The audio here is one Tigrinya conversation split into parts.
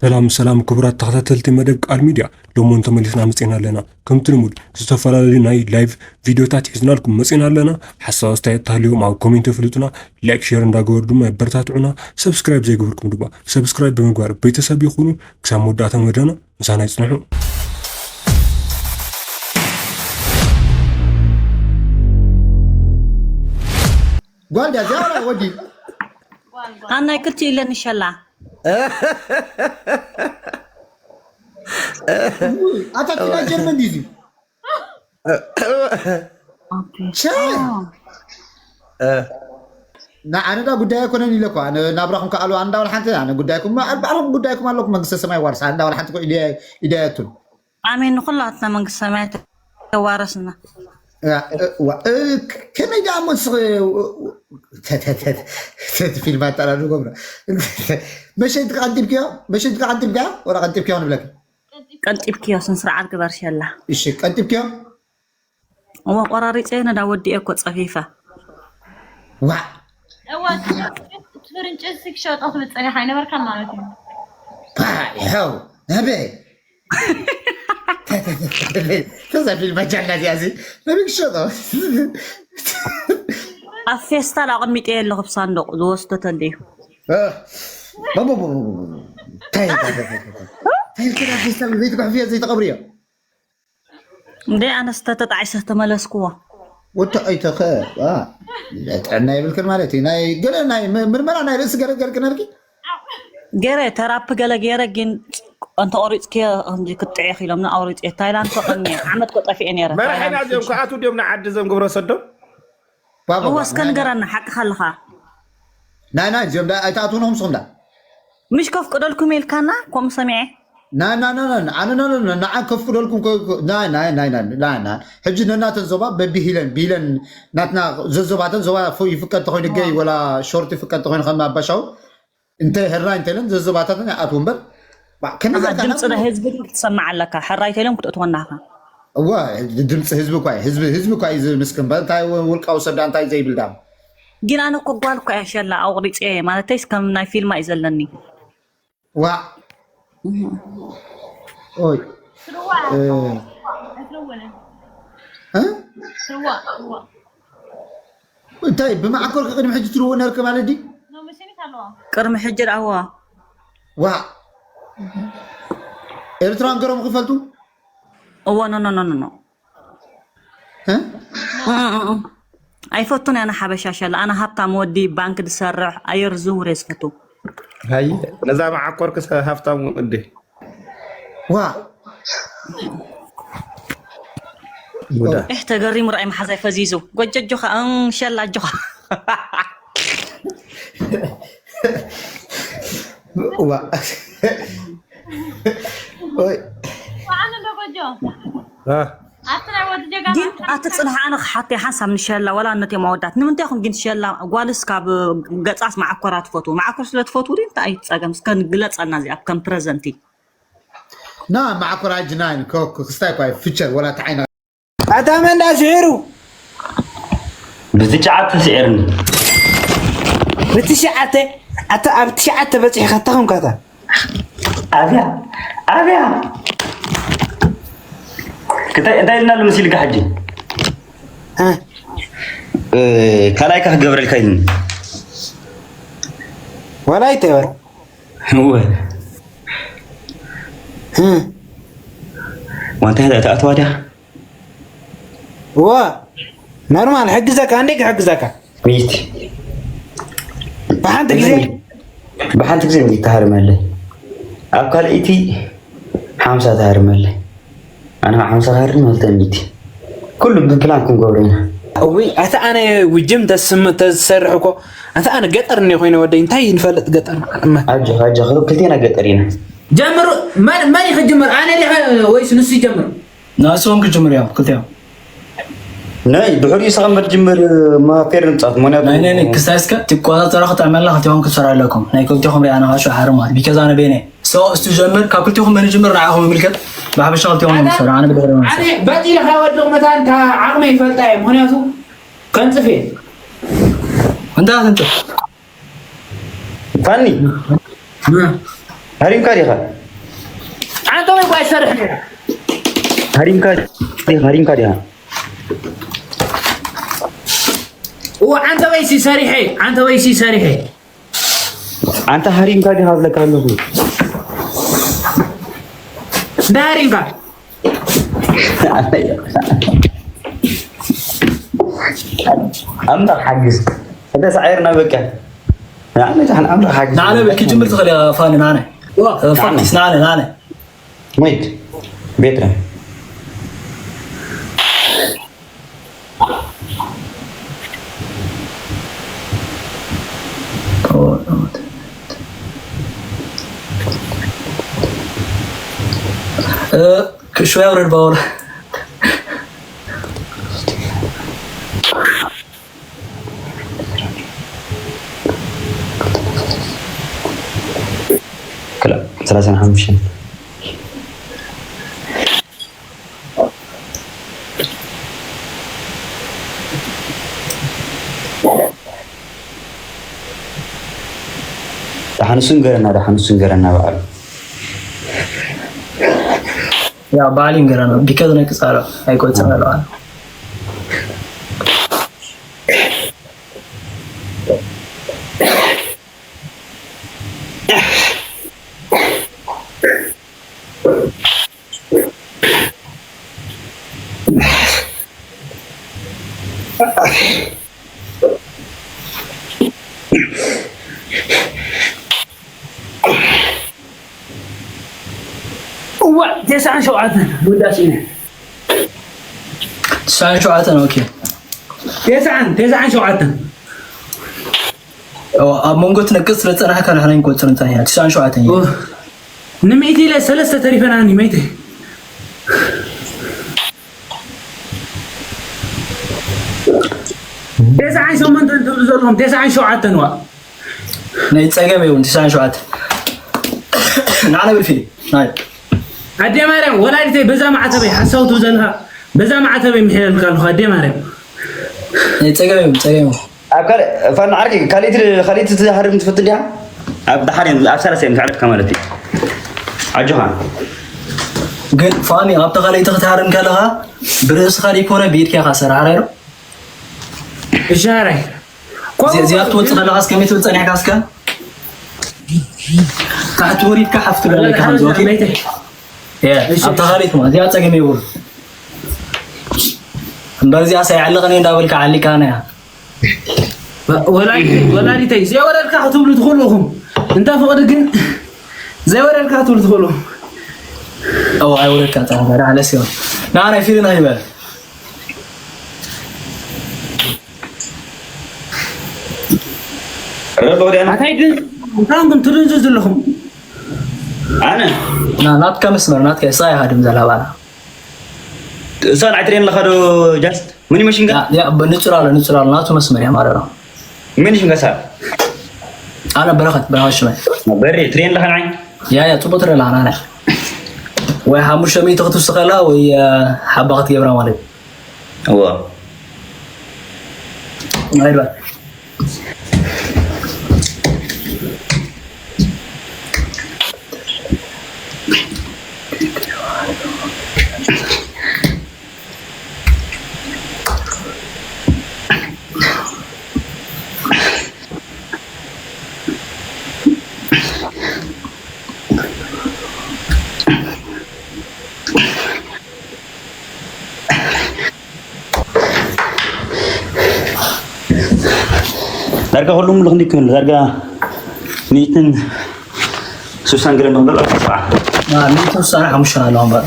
ሰላም ሰላም ክቡራት ተኸታተልቲ መደብ ቃል ሚድያ፣ ሎሞን ተመሊስና መጺና ኣለና። ከምቲ ልሙድ ዝተፈላለዩ ናይ ላይቭ ቪድዮታት ሒዝናልኩም መጺና ኣለና። ሓሳብ ኣስተያየት ተሃልዮም ኣብ ኮሜንት የፍልጡና። ላይክ ሼር እንዳገበሩ ድማ የበረታትዑና። ሰብስክራይብ ዘይገበርኩም ድማ ሰብስክራይብ ብምግባር ቤተሰብ ይኹኑ። ክሳብ መወዳእታ መደብና ምሳና ይጽንሑ። ጓል ዳዚያ ወዲ ኣናይ ክልቲኡ ኢለን ይሸላ ኣታ ኪና ጀርመን ዲዚ ሸ ንዓነ ዳ ጉዳይ ኣይኮነን ኢለኳ። ኣነ ናብራኹም ከኣሉ ኣነ እንዳበል ሓንቲ ኣነ ጉዳይኩም ባዕልኩም ጉዳይኩም ኣለኩም። መንግስተ ሰማይ ዋርሳ ኣነ እንዳበል ሓንቲ ኢደያቱን ኣሜን። ንኩላትና መንግስተ ሰማያት ተዋረስና። ከመይ ደኣ እሞ ንስኺ ፊልም ኣጠራርጎ ብሎ መሸንቲ ቀንጢብክዮ መሸንቲ ቀንጢብክያ ወላ ቀንጢብክዮ ንብለክ ቀንጢብክዮ ስነ ስርዓት ግበር ሸላ። እሺ ቀንጢብክዮ እዋ ቆራሪፀ ነዳ ወዲኤ እኮ ፀፊፈ ዋ እዋ ፍርንጭ ስክ ሸጦ ትብል ፀኒሓ ኣይነበርካን ማለት እዩ። ይኸው ናበይ ተዘፊል መጃና እዚኣ እዚ ናበይ ክሸጦ ኣብ ፌስታል ኣቐሚጠ ኣለኹ ብሳንዱቕ ዝወስዶ ተልዩ ታይልክዳ ፌስታል ዘይትጓሕፍዮ ዘይተቐብርዮ እንደ ኣነስ ተተጣዒሰ ተመለስኩዎ ወዲ ኣይተኸ ጥዕና የብልክን ማለት እዩ። ናይ ገለ ናይ ምርመራ ናይ ርእሲ ገረገርክን ኣልኪ ገረ ተራፕ ገለ ገረ ግን እንተ ቆሪፅክዮ እንጂ ክትጥዕኽ ኢሎምና ኣውሪፅዮ ታይላንድ ኮ ቀኒ ዓመት ኮ ጠፊኤ ነረ መርሐና እዚኦም ክኣትዉ ድዮም ንዓዲ እዞም ግብረ ሰዶም እወ እስከ ንገረና ሓቅኻ ኣለኻ ናይ ናይ እዚኦም ዳ ኣይትኣትዉኖም ንስኹም ዳ ምሽ ከፍቅደልኩም ኢልካና ከምኡ ሰሚዐ ናይ ናይ ናይ ናይ ኣነ ናይ ናይ ናይ ከፍቅደልኩም ናይ ናይ ናይ ናይ ናይ ናይ ሕጂ ነናተን ዞባ በቢሂለን ቢለን ናትና ዘዞባተን ዞባ ይፍቀድ ተኮይኑ ገይ ወላ ሾርት ይፍቀድ ተኮይኑ ከም ኣባሻው እንተ ህራይ እንተለን ዘዞባታተን ይኣትው እምበር ድምፂ ህዝቢ ክትሰማዕ ኣለካ ሕራይ ተሎም ክትእትወና ኢኻ እዋ ድምፂ ህዝቢ እኳ ህዝቢ ህዝቢ እኳ እዩ ዝምስክን እንታይ ውልቃዊ ሰብ እንታይ ዘይብል ዳ ግን ኣነ እኮ ጓል እኮ እያ ሸላ ኣቁሪፀ ማለተይስ ከም ናይ ፊልማ እዩ ዘለኒ ዋ ኦይ እንታይ ብማዕኮር ቅድሚ ሕጂ ትርዎ ነርክ ማለት ዲ ቅድሚ ሕጂ ዳኣዋ ዋ ኤርትራን ገሮም ክፈልጡ እዎ ኖ ኖ ኖ ኖ ኣይፈቱን ኣነ ሓበሻ ሸላ ኣነ ሃብታም ወዲ ባንክ ዝሰርሕ ኣየር ዝውር እየ ዝፈቱ ነዛ መዓኮርክስ ሃብታም ወዲ ዋ እህ ተገሪሙ ርኣይ መሓዛይ ፈዚዙ ጎጀ ኣጆኻ ሸላ ኣጆኻ ዋ ግን ኣቲ ፅንሓ ኣነ ክሓተይ ሓንሳብ ንሸላ ወላ እነትዮም ኣወዳት ንምንታይ ኹም ግን ሸላ ጓልስ ካብ ገፃስ መዓኮራ ትፈትዉ መዓኮር ስለ ትፈትዉ ዲ እንታይ እዩ ፀገም እስከ ግለፀልና እዚኣ ከም ፕረዘንቲ ና መዓኮር ኣጅናይን ክስታይ ኳይ ፍቸር ወላ ተዓይና ኣታ መን ዳ ስዒሩ ብትሽዓተ ስዒርኒ ብትሽዓተ ኣታ ኣብ ትሽዓተ በፂሕካ ተኸምካታ ኣብያ ኣብያ እንታይ እንታይ ኢልና ኣሎ መሲልካ ሕጂ ካልኣይካ ክገብረልካ ኢልኒ ወላ ይተበር እወ ዋንታ ተኣትዋ ድያ እወ ኖርማል ሕግዘካ እንዴ ክሕግዘካ ሚት ብሓንቲ ግዜ ብሓንቲ ግዜ ሚት ትሃርመለይ ኣብ ካልኣይቲ ሓምሳ ትሃርመለይ ኣነ ሓምሳ ክሃርም ክልተ ሚት ኩሉ ብፕላን ክንገብሮ ኢና እውይ ኣታ ኣነ ውጅም ተስም ተዝሰርሕ እኮ ኣታ ኣነ ገጠር እኒ ኮይነ ወደይ እንታይ ንፈልጥ ገጠር ኣጆ ኣጆ ክልቴና ገጠር ኢና ጀምሩ መን መን ይክጅምር ኣነ ዲኸ ወይስ ንሱ ይጀምር ንሶም ክጅምሩ እዮም ክልቲኦም ናይ ድሕሪኡ ሰቐምበር ጅምር ማፌር ንጻት ምክንያቱ ናይ ናይ ክሳይ እስከ ትቆጻጸራ ክጥዕመላ ክልቲኹም ክትሰራ ኣለኩም ናይ ክልቲኹም ሪኣ ንኻሹ ሓርማት ቢከዛ ነበይነ ሰው እስቱ ጀምር ካብ ክልቲኹም መን ጅምር ንዓኹም ይምልከት ብሓበሻ ክልቲኹም ሰራ ኣነ ብድሕሪ ኣነ በጢለ ካብ ወድቕ መታን ካብ ዓቕመ ይፈልጣ እየ ምክንያቱ ከንጽፍ እየ እንዳ ትንጽፍ ፋኒ ሃሪምካ ዲኻ? ኣንተ ወይ ጓይ ሰርሕ ነራ። ሃሪምካ ዲኻ? ሃሪምካ ዲኻ? ኦ ኣንተ ወይ ሲ ሰሪሐ፣ ኣንተ ወይ ሲ ሰሪሐ። ኣንተ ሃሪምካ ዲኻ ዝለካ ኣለኹ። እንዳ ሃሪምካ። ኣምላኽ ሓግዝ። እንተ ሳዒርና በቃ። ንዓመት ሓን ኣምላኽ ሓግዝ። ንዓለ በል ክጅምር ትኽእል ኢኻ ፋኒ ናነ። ፋክስ ናነ ናነ። Wait. ቤትረ። ክሹ ያውረድ ባውላ ክላ ሰላሳን ሓሙሽተን። ደሓን እሱ ንገረና፣ ደሓን እሱ ንገረና በዓሉ። ያ በዓል ይንገረና። ቢከዝ ናይ ቅጻሎ ኣይቆጽር ኣለዋል። እዋ ተስዓን ሸውዓተን ውዳሴ ኢነ። ትስዓን ሸውዓተን ኦኬ። ተስዓን ተስዓን ሸውዓተን ኣብ መንጎ ትነቅጽ ስለ ጸናሕካ ንሕና ይንቆጽር እንታይ እያ? ትስዓን ሸውዓተን እዩ። ንምእቲ ኢለ ሰለስተ ተሪፈናኒ መይተ። ተስዓን ሸሞንተን ትብሉ ዘለኹም ተስዓን ሸውዓተን ዋ። ናይ ጸገም ይሁን ትስዓን ሸውዓተን። ንዓና ብልፊ ናይ ኣዴ ማርያም ወላዲተይ በዛ ማዕተበይ ሓሳውቱ ዘለኻ በዛ ማዕተበይ ምሕለልካ ኣለኹ ኣዴ ማርያም። ናይ ጸገም ይሁን ጸገም ይሁን። ኣብ ካልእ ፋን ዓርኪ ካልእቲ ካልእቲ ትሃርም ትፍትን ዲኻ? ኣብ ደሓር እዮም ኣብ ሰላሳ እዮም ዝዕረፍካ ማለት እዩ። ኣጆኻ። ግን ፋኒ ኣብታ ካልእቲ ክትሃርም ከለኻ ብርእስኻ ዘይኮነ ብኢድካ ኢኻ ሰራሕራይ ዶ? እሻራይ እዚኣ እዚኣ ክትወፅእ ከለኻ እስከ መይ ትብል ፀኒሕካ እስከ ታሕቲ ወሪድካ ሓፍ ትብል ኣለካ ከምዚ ኦኬ። ያ ኣብታ ካልእቲ ማለት እዚኣ ፀገም የብሉ። እምበር እዚኣ ሳይዓልቕን እንዳበልካ ዓሊካ ነያ። ወላዲተይ ዘይወረድካ ክትብሉ ትኽእሉ ኢኹም። እንተ ፍቕዲ ግን ዘይወረድካ ክትብሉ ትኽእሉ። ኦ ኣይወረድካ ጻ ዳዕለ ሲሆን ና ናይ ፊልና ይበል። ረዶ ወዲያና ኣታይ ድን እንታንኩም ትድንዙ ዘለኹም። ኣነ ና ናትካ መስመር ናትካ እሳ ኢኻ ድም ዘላ ባላ። እሷን ኣይትሬን ለኸዶ ጃስት ምን ይመሽንጋ ያ ንጹር ኣሎ ንጹር ኣሎ ናቱ መስመር ያ ማለት ነው። ምን ይሽንጋ ሳር ኣነ በረኸት በረኸት ሽመ በሬ ትሬን ለኸን ዓይን ያ ያ ጽቡቅ ትረላ ኣነ ወይ ሓሙሽተ ሚእቲ ክትውስኸላ ወይ ሓባ ክትገብራ ማለት እዩ። እዎ ኣይባ ዳርጋ ኩሉ ምልኽ እንዲክብል ዳርጋ ሚእትን ስሳን ገለ ምቕበል ኣርባዓ ሚእትን ስሳን ሓሙሽተን ኣለዋ እምበር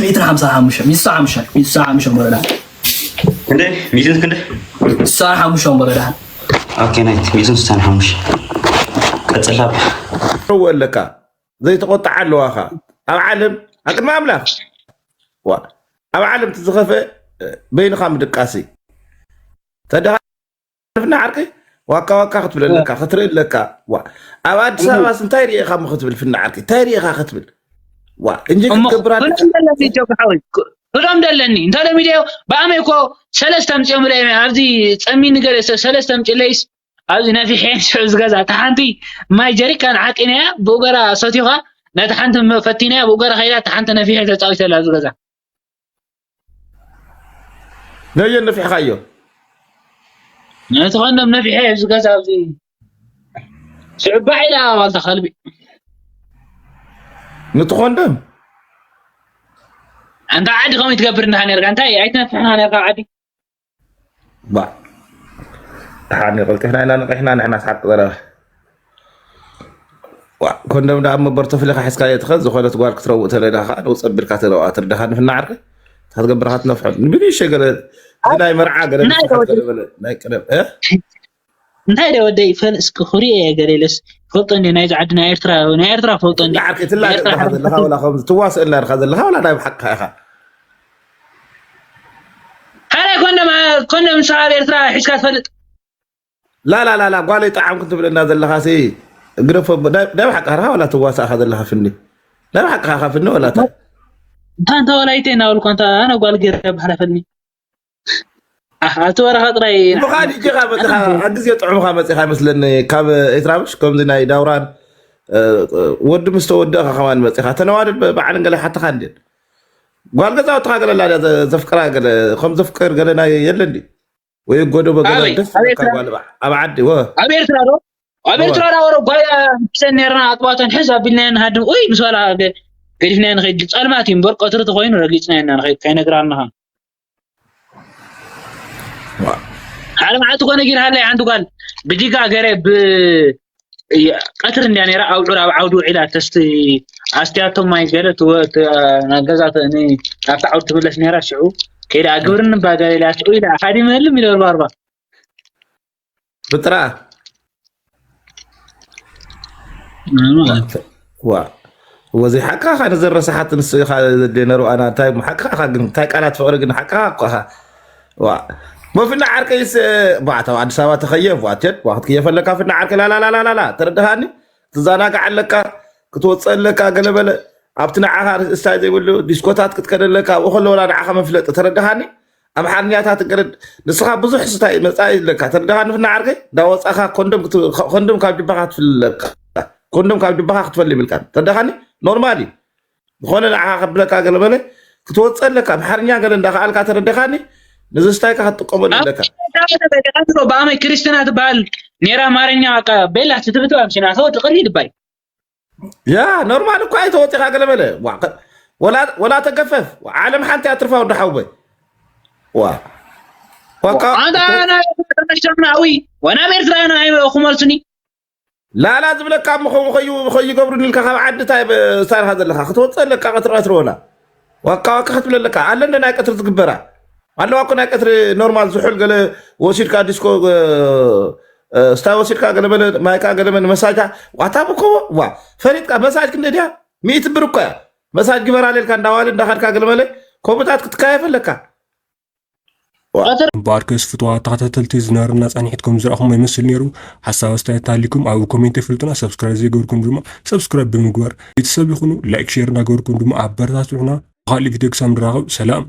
ሚእትን ሓምሳ ሓሙሽተ ሚእትን ሓምሳ ሓሙሽተ ሚእትን ሓምሳ ሓሙሽተ እምበር ዳ ክንደይ ሚእትን ክንደይ ስሳን ሓሙሽተ እምበር ዳ ኦኬ ናይት ሚእትን ስሳን ሓሙሽተ ቀጽላ ኣለካ ዘይተቆጣዓ ኣለዋኻ ኣብ ዓለም ኣቅድሚ ኣምላኽ ዋ ኣብ ዓለም ትዝኸፈ በይንኻ ምድቃሲ ተደሃልፍና ዓርቂ ዋካ ዋካ ክትብለለካ ክትርኢ ኣለካ ዋ ኣብ ኣዲስ ኣበባስ እንታይ ርኢኻ ሞ ክትብል ፍና ዓርቂ እንታይ ርኢኻ ክትብል ዋ እንጂ ክትገብር ኣለካ ክዶም ደለኒ እንተ ሎሚ ድዮ ብኣመይ እኮ ሰለስተ ኣምፅኦም ለ ኣብዚ ፀሚኒ ገለ ሰለስተ ኣምፅለይስ ኣብዚ ነፊሐ ሽዑ ዝገዛ እታ ሓንቲ ማይ ጀሪካን ዓቂነያ ብኡ ገራ ሰቲኻ ነታ ሓንቲ ፈቲነያ ብኡ ገራ ከይዳ እታ ሓንቲ ነፊሐ ተፃዊተላ ኣብዚ ገዛ። ነየን ነፊሕኻዮ? ነቲ ኮንዶም ነፊሐ ኣብዚ ገዛ ኣብዚ ሽዑ ባዕ ኢላ ዋልታ ከልቢ። ነቲ ኮንዶም ኣንታ ዓዲ ከምኡ ትገብር እንዳ ነርካ እንታይ ኣይትነፍሕና ነርካ ዓዲ። ባ ደሓን ቀልጢፍና ኢና ነቂሕና ንሕና ስሓቅ ዘረባ። ኮንዶም ደኣ እሞ በርቶ ፍሊኻ ሒዝካዮ ትኸድ ዝኾነት ጓል ክትረውእ ተለዳ ከዓ ንውፅ ኣቢልካ ተለዋ ትርዳኻ ንፍና ዓርከይ። ክትገብርካ ትነፍሖ ንብንሽ ገለ ናይ መርዓ ገለ ናይ ቀደም እንታይ ደ ወደይ ፈል እስኪ ክሪኦ እየ ገለ ኢለስ ፈልጦ እንዲ ናይዚ ዓዲ ናይ ኤርትራ ናይ ኤርትራ ፈልጦ እንዲ ትዋስእ እና ርካ ዘለካ ወላ ከም ትዋስእ እና ርካ ዘለካ ወላ ናይ ብሓቅካ ኢካ ካልኣይ ኮንደም ኮንደም ንስኻ ኣብ ኤርትራ ሒዝካ ትፈልጥ ላላላላ ጓለይ ጣዓም ክትብለና ዘለካ ሲ ግደፎ ናይ ብሓቅካ ርካ ወላ ትዋሳእካ ዘለካ ፍኒ ናይ ብሓቅካ ኢካ ፍኒ ወላ እንታይ እንታ እንታ ወላይተ እናበልኳ እንታ ኣነ ጓል ገይረ ባሕላ ፈልኒ ኣቲ ወረኻ ጥራይ ብኻድ ጅኻ መፅኻ ኣግዜ ጥዑምኻ መፅኻ ይመስለኒ ካብ ኤትራብሽ ከምዚ ናይ ዳውራን ወዲ ምስ ተወደእኻ ከማን መፅኻ ተነዋድድ በዓልን ገለ ሓተኻ እንድን ጓል ገዛውትኻ ገለ ላ ዘፍቅራ ገለ ከም ዘፍቅር ገለ ናይ የለ እንዲ ወይ ጎደቦ ገለ ደስ ጓል ኣብ ዓዲ ወ ኣብ ኤርትራ ዶ ኣብ ኤርትራ ዳ ወረ ጓል ሰን ነርና ኣጥባተን ሕዝ ኣቢልና ንሃድም ኡይ ምስ በላ ገዲፍና ንኸይድ ጸልማት እዩ እምበር ቀትሪ ተኮይኑ ረጊጽና ኢና ንኸይድ ከይነግራናኻ ሓደ መዓልቲ ኮነ ጊር ሃላይ ሓንቲ ጓል ብዲጋ ገረ ብ ቀትር እንዲያ ነራ ኣብ ዑር ኣብ ዓውዲ ውዒላ ተስቲ ኣስትያቶም ማይ ገለ ገዛ ኣብታ ዓውዲ ትምለስ ነራ ሽዑ ከይዳ ግብርን ባጋ ኢላ ሽዑ ኢላ ሓዲ ምህልም ኢለ ባርባ ብጥራ ዋ ወዚ ሓቃኻ ንዘረሳሓት ንሱ ኢኻ ዘድልየ ነሩ ኣና እንታይ ሓቃኻ ግን እንታይ ቃላት ፍቕሪ ግን ሓቃኻ እኮ ኢኻ ዋ መፍና ዓርከይስ ባዕታው ኣዲስ ኣበባ ተኸየፍ ዋትሸድ ዋ ክትክየፈለካ ፍና ዓርከ ላላላላላላ ተረድኻኒ ትዛናጋዕ ኣለካ ክትወፅእ ኣለካ ገለበለ ኣብቲ ንዓኻ ርእስታይ ዘይብሉ ዲስኮታት ክትከደለካ ኣብኡ ከለወላ ንዓኻ መፍለጢ ተረድኻኒ ኣምሓርኛታት ገረድ ንስኻ ብዙሕ ስታይ መጻኢ ኣለካ ተረዳኻ ንፍና ዓርከይ እንዳወጻኻ ኮንዶም ኮንዶም ካብ ጅባኻ ትፍለካ ኮንዶም ካብ ጅባኻ ክትፈል ይብልካ ተረዳኻኒ ኖርማል እዩ ዝኾነ ንዓኻ ከብለካ ገለ በለ ክትወጽእ ኣለካ ኣምሓርኛ ገለ እንዳኸኣልካ ተረዳኻኒ ንዚ ስታይካ ክትጥቀመሉ ኣለካ ብኣመይ ክርስትና ትበሃል ኔራ ኣማርኛ በቃ ቤላ ትትብትባ ምሽና ሰው ትቕሪ ድባይ ያ ኖርማል እኮ ኣይተወፂኻ ገለ በለ ወላ ተገፈፍ ዓለም ሓንቲ ኣትርፋ ወዲ ሓውቦይ ዋ ኣንታ ተመሽተምናዊ ወናብ ኤርትራ ክመልሱኒ ላላ ዝብለካ እሞ ከምኡ ከይገብሩኒ ኢልካ ካብ ዓዲ እንታይ ስታይልካ ዘለካ ክትወፅእ ኣለካ ቀትሪ ቀትሪ ወላ ዋካ ዋካ ክትብለለካ ኣለንደ ናይ ቀትሪ ዝግበራ ኣለዋ እኮ ናይ ቀትሪ ኖርማል ዝሑል ገለ ወሲድካ ዲስኮ ስታይ ወሲድካ ገለመለ ማይካ ገለመ ንመሳጅካ ዋታ ብኮ ዋ ፈሊጥካ መሳጅ ክንደ ድያ ሚእቲ ብር እኮ እያ መሳጅ ግበራ ሌልካ እንዳዋል እንዳኻድካ ገለመለ ኮምታት ክትካየፍ ኣለካ እምበኣርከስ ፍትዋ ተኸታተልቲ ዝነበረና ፃንሒት ከም ዝረእኹሞ ይመስል ነይሩ ሓሳብ ኣስተያየት ተሃሊኩም ኣብ ኮሜንት የፍልጡና ሰብስክራይብ ዘይገበርኩም ድማ ሰብስክራይብ ብምግባር ቤተሰብ ይኹኑ ላይክ ሼር እናገበርኩም ድማ ኣበረታትዑና ብካሊእ ቪድዮ ክሳብ ንራኸብ ሰላም